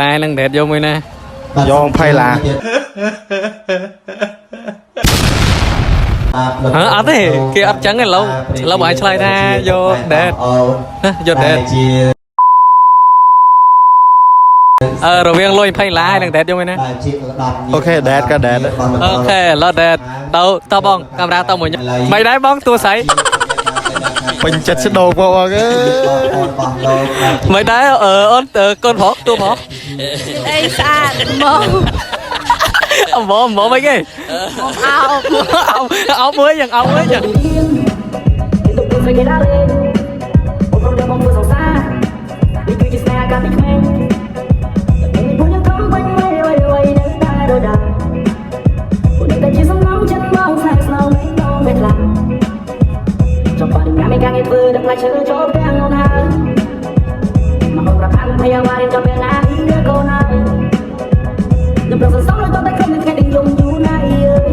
ឡានឹងដេតយកមួយណា យក20ឡា ហ៎អត់ទេគេអត់ចឹងទេឥឡូវឥឡូវបងឯងឆ្លើយថាយកដេតណាយកដេត ជា អឺរវាងលុយ20ឡានឹងដេតយកមួយណា ដែលជាឧត្តម OK ដេតក៏ដេត OK ឥឡូវដេតទៅតបងកាមេរ៉ាទៅមួយខ្ញុំមិនដែរបងទួស្រី ពេញចិត្តស្ដោកបងអើយ របស់លោក មិនដែរអឺអូនកូនប្រុសទួប្រុស អីស្អាតមក អមអមអីគេ អោប អោអោមួយយ៉ាងអោមួយយ៉ាង ទុកស្រីគេដើរលេងអូនព្រមយកមកធ្វើសង្សារនេះគឺជាស្នេហាកាលពីក្មេងតែពេលនេះពួកខ្ញុំខំបាញ់វៃវៃវៃនៅតែដដែលពួកនេះតែជាសំណងចិត្តមកស្នេហ៍ស្នងមិនដងពេលខ្លះចង់បាត់ញ៉ាំឯកាងារធ្វើដល់ផ្លែឈើចូលផ្ទាំងអូនហើយមកអូនប្រាប់ថាភ័យវ៉ារៀនចាំពេលណានេះកូនហើយខ្ញុំប្រឹងសន្សំលុយតតែក្រុមនេះថ្ងៃនេះយំយូរណាស់អើយ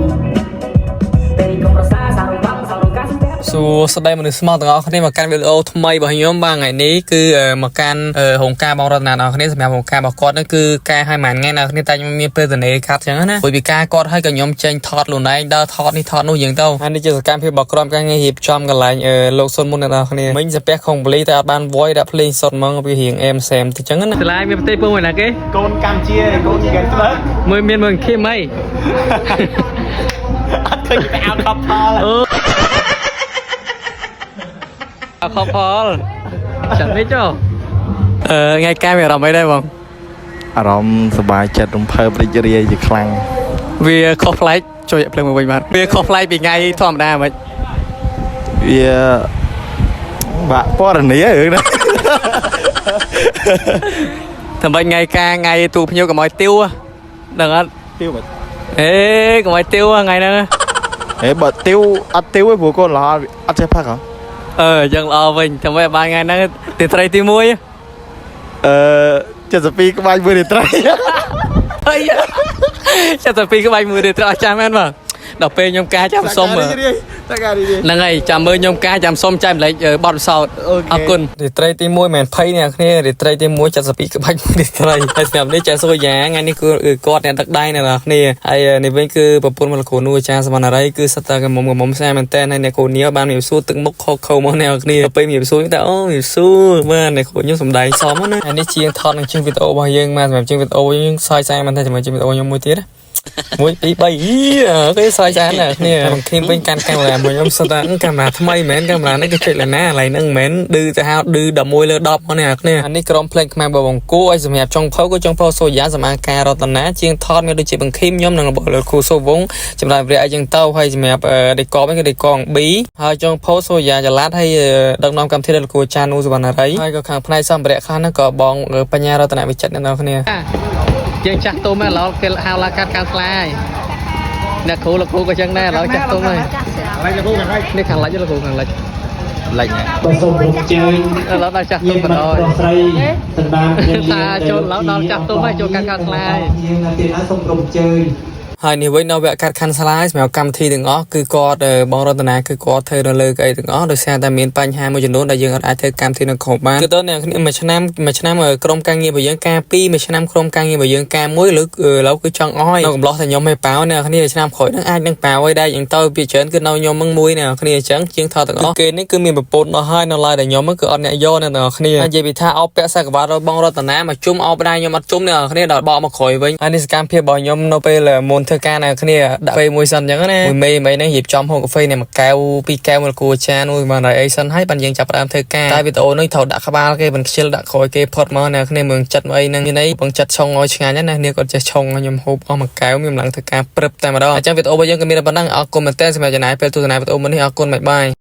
ពេលនេះកុំប្រសាសារវងសារការសំពះ សួស្តីមនុស្សស្មោះទាំងអស់គ្នាមកកាន់វីដេអូថ្មីរបស់ខ្ញុំបាទថ្ងៃនេះគឺមកកាន់រោងការបងរតនាអ្នកគ្នាសម្រាប់រោងការរបស់គាត់នេះគឺការឲ្យមួយថ្ងៃអ្នកគ្នាតែខ្ញុំមានពេលតនេកាត់ចឹងណាព្រោះពីការគាត់ឲ្យក៏ខ្ញុំចេញថតខ្លួនឯងដើរថតនេះថតនោះយ៉ាងទៅហើយនេះជាសកម្មភាពរបស់ក្រុមការងាររៀបចំកន្លែងលោកសុនមុនអ្នកគ្នាមិញសាពះខុងបលីតែអត់បានវយដាក់ភ្លេងសុតហ្មងវារៀងអែមសែមទៅចឹងណាឆ្លាយមានប្រទេសពងមួយណាគេ កូនកម្ពុជាកូន gangster មួយមានមួយខៀមអី អត់ឃើញទៅអោខផល អឺខផលចាំនេះចុះអឺថ្ងៃកែមានអារម្មណ៍អីដែរបង អារម្មណ៍សប្បាយចិត្តរំភើបរីករាយជាខ្លាំង វាខុសប្លែកជួយភ្លើងមកវិញបាទវាខុសប្លែកពីថ្ងៃធម្មតាហ្មង វាបាក់ពណ៌នារឿងនេះ ធ្វើម៉េចថ្ងៃការថ្ងៃទូភ្ញៀវកុំឲ្យទៀវដឹងអត់ ទៀវមិន អេកុំឲ្យទៀវថ្ងៃហ្នឹង ហេបើទៀវអត់ទៀវទេព្រោះកូនល្អអត់ចេះផឹកហ៎ អឺយ៉ាងល្អវិញធ្វើម៉េចឲ្យបានថ្ងៃហ្នឹងទីត្រីទី1 អឺ72ក្បាច់មួយរាត្រី អី72ក្បាច់មួយរាត្រីអស់ចាំមែនបាទដល់ពេលខ្ញុំការចាំសុំមើល តែការរីករាយ ហ្នឹងហើយចាំមើលខ្ញុំការចាំសុំចែកម្លែកបទពិសោធន៍ OK អរគុណរាត្រីទី1មិនមែនភ័យអ្នកគ្នារាត្រីទី1 72ក្បាច់មួយរាត្រីហើយសម្រាប់នេះចាសសូយ៉ាថ្ងៃនេះគឺគាត់អ្នកដឹកដៃអ្នកនរគ្នាហើយនេះវិញគឺប្រពន្ធមកលោកគ្រូនោះអាចារ្យសមណ្ណរីគឺសិតតែកមុំកមុំស្អាតមែនតើហើយអ្នកគ្រូនាបានមានសួរទឹកមុខខខមកអ្នកនរគ្នាពេលមានសួរតែអូមានសួរបាទអ្នកគ្រូខ្ញុំសំដែងសមណាហើយនេះជាងថតនឹងជាងវីដេអូរបស់យើងមកសម្រាប់ជាងវីដេអូយើងសើចស្អាតមែនតើជាមួយជាងវីដេអូខ្ញុំមួយទៀតណា មួយពីរបីអីគេសើចច្រើនណាស់គ្នាបងឃីមវិញកាន់កាមេរ៉ាមួយខ្ញុំសិតតែកាមេរ៉ាថ្មីមែនកាមេរ៉ានេះគេចុចលណាកន្លែងហ្នឹងមែនឌឺទៅហៅឌឺ11លើ10មកនេះគ្នាអានេះក្រុមភ្លេងខ្មែរបបងគូឲ្យសម្រាប់ចុងភៅក៏ចុងភៅសូយ៉ាសម្អាការរតនាជាងថតមានដូចជាបងឃីមខ្ញុំនិងរបស់លោកគ្រូសូវងចម្រើនវរៈអីចឹងទៅហើយសម្រាប់ដេកវិញគឺដេកង B ហើយចុងភៅសូយ៉ាចលាតហើយដឹកនាំកម្មវិធីដល់លោកគ្រូចានូសវណ្ណារីហើយក៏ខាងផ្នែកសម្ភារៈខ្លះហ្នឹងក៏បងបញ្ញារតនវិចិត្រអ្នកនរគ្នាយើងចាស់ទុំឥឡូវគេហៅឡាកាត់កាស្លាយ អ្នកគ្រូលោកគ្រូក៏ចឹងដែរឥឡូវចាស់ទុំហើយនេះខាងលិចលោកគ្រូខាងលិច លិចណា បើសូមរំជើញ ឥឡូវដល់ចាស់ទុ ញា ំបណ្ដោយ តិមិត្តប្រុសស្រីសន្តានគ្នា ថាចូលឥឡូវដល់ចាស់ទុំហើយចូលកាត់កាត់ស្លាយ យើងណាទៀតណាសូមរំជើញ ហើយនេះវិញនៅវគ្គកាត់ខាន់ស្លាយសម្រាប់កម្មវិធីទាំងអស់គឺគាត់បងរតនាគឺគាត់ធ្វើនៅលើកៅអីទាំងអស់ដោយសារតែមានបញ្ហាមួយចំនួនដែលយើងអាចធ្វើកម្មវិធីនៅក្រុមបានគឺតើអ្នកគ្នាមួយឆ្នាំមួយឆ្នាំក្រុមការងាររបស់យើងការពីរមួយឆ្នាំក្រុមការងាររបស់យើងការមួយឬឥឡូវគឺចង់អស់ហើយនៅកំឡោះតែខ្ញុំឲ្យប៉ាវអ្នកគ្នាឆ្នាំក្រោយហ្នឹងអាចនឹងប៉ាវឲ្យដែរយ៉ាងទៅពីច្រើនគឺនៅខ្ញុំហ្នឹងមួយអ្នកគ្នាអញ្ចឹងជាងថតទាំងអស់គេនេះគឺមានប្រពន្ធអស់ហើយនៅឡើយតែខ្ញុំហ្នឹងគឺអត់អ្នកយកអ្នកទាំងអស់គ្នាហើយនិយាយពីថាអោបពាក់សាកវ៉ាត់របស់បងរតនាមកជុំអោបដែរខ្ញុំអត់ជុំអ្នកគ្នាដល់បកមកក្រោយវិញហើយនេះសកម្មភាពរបស់ខ្ញុំនៅពេលមុនធ្វើការអ្នកគ្នាដាក់ពេលមួយសិនអញ្ចឹងណាមួយមេមីហ្នឹងរៀបចំហូបកាហ្វេនេះមួយកែវពីរកែវមកគួចានមួយបានហើយអីសិនហើយបានយើងចាប់ផ្ដើមធ្វើការតែវីដេអូនេះត្រូវដាក់ក្បាលគេមិនខ្ជិលដាក់ក្រោយគេផុតមកអ្នកគ្នាមើងចិត្តមកអីហ្នឹងមានអីបងចិត្តឆុងឲ្យឆ្ងាញ់ណាស់នេះគាត់ចេះឆុងឲ្យខ្ញុំហូបអស់មួយកែវមានកម្លាំងធ្វើការព្រឹបតែម្ដងអញ្ចឹងវីដេអូរបស់យើងក៏មានតែប៉ុណ្ណឹងអរគុណមែនទែនសម្រាប់ចំណាយពេលទស្សនាវីដេអូមួយនេះអរគុណបាយបាយ។